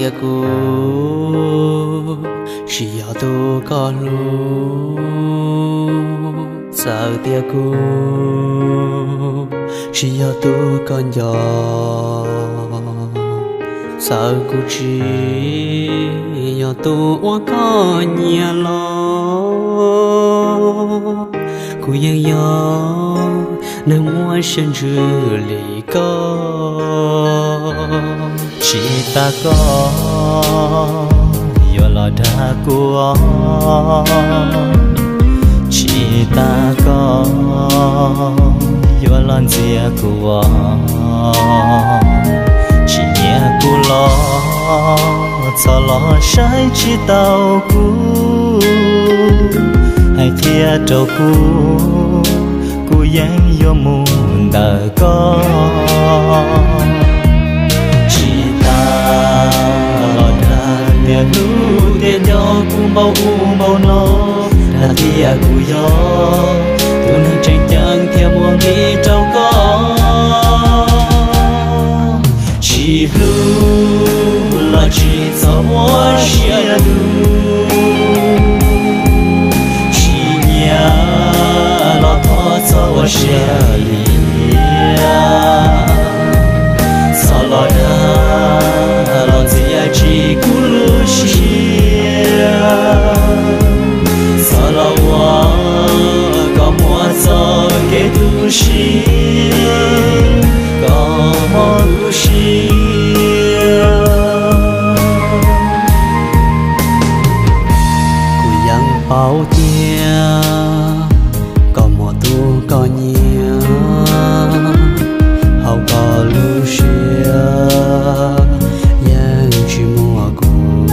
Kuv tsis yog tus koj hlub, txawm tias kuv tsis yog tus koj nco, txawm kuv tsis yog tus uas koj nyiam los, kuv yeej yog neeg muaj siab ntsws li koj. Tsis tas koj yuav los dag kuv os, tsis tas koj yuav los ntxias kuv os, tsis nyiam kuv los txhob los saib tsis taus kuv, hais qhia rau kuv, kuv yeej yuav mus ntawm koj. Tsis tas los dag tias hlub tias nco kuv npaum ub npaum no, dag tias kuv yog tus neeg tseem ceeb thiab muaj nqis rau koj. Tsis hlub los tsis txhob ua siab dub, tsis nyiam los thov txhob ua siab liam, txhob los dag los ntxias tsis kuv lub siab, txhob los ua kom muaj txoj kev tu siab, kom muaj tu siab. Kuv yeej paub tias koj muaj tus koj nyiam, hauv koj lub siab yeej tsis muaj kuv.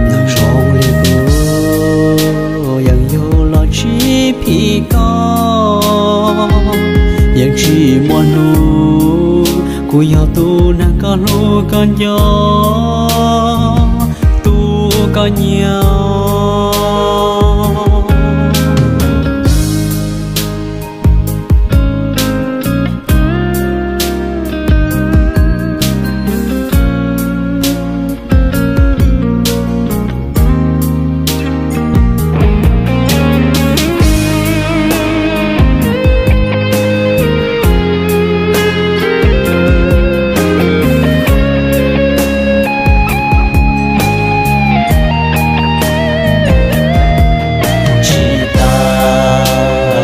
Neeg zoo li kuv yeej yug los tsis phim koj, yeej tsis muaj hnub kuv yog tus neeg koj hlub koj nco, tus koj nyiam. Tsis tas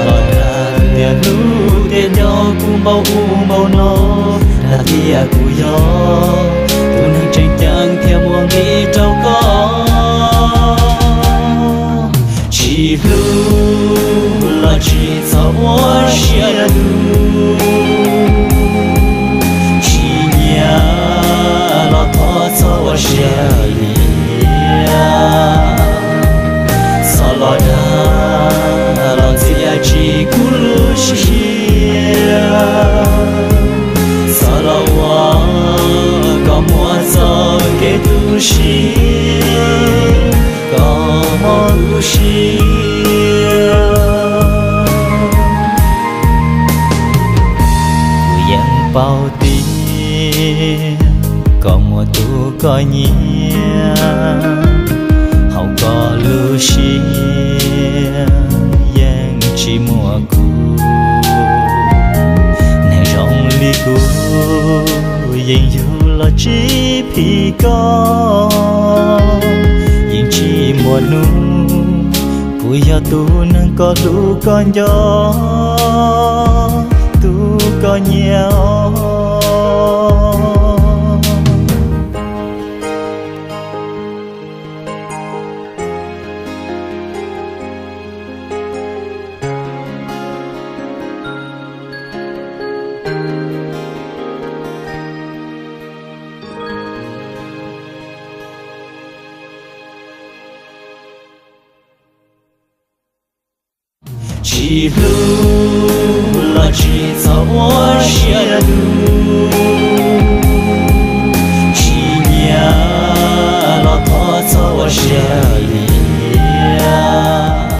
los dag tias hlub tias nco kuv npaum ub npaum no, dag tias kuv yog tus neeg tseem ceeb thiab muaj nqis rau koj. Tsis hlub los tsis txhob ua siab dub, tsis nyiam los thov txhob ua siab liam, txhob los dag los ntxias tsis kuv lub siab, txhob los ua kom muaj txoj kev tu siab, kom muaj tu siab. Kuv yeej paub tias koj muaj tus koj nyiam, hauv koj lub siab yeej tsis muaj kuv. Neeg zoo li kuv yeej yug los tsis phim koj, yeej tsis muaj hnub kuv yog tus neeg koj hlub koj nco, tus koj nyiam os. Tsis hlub los tsis txhob ua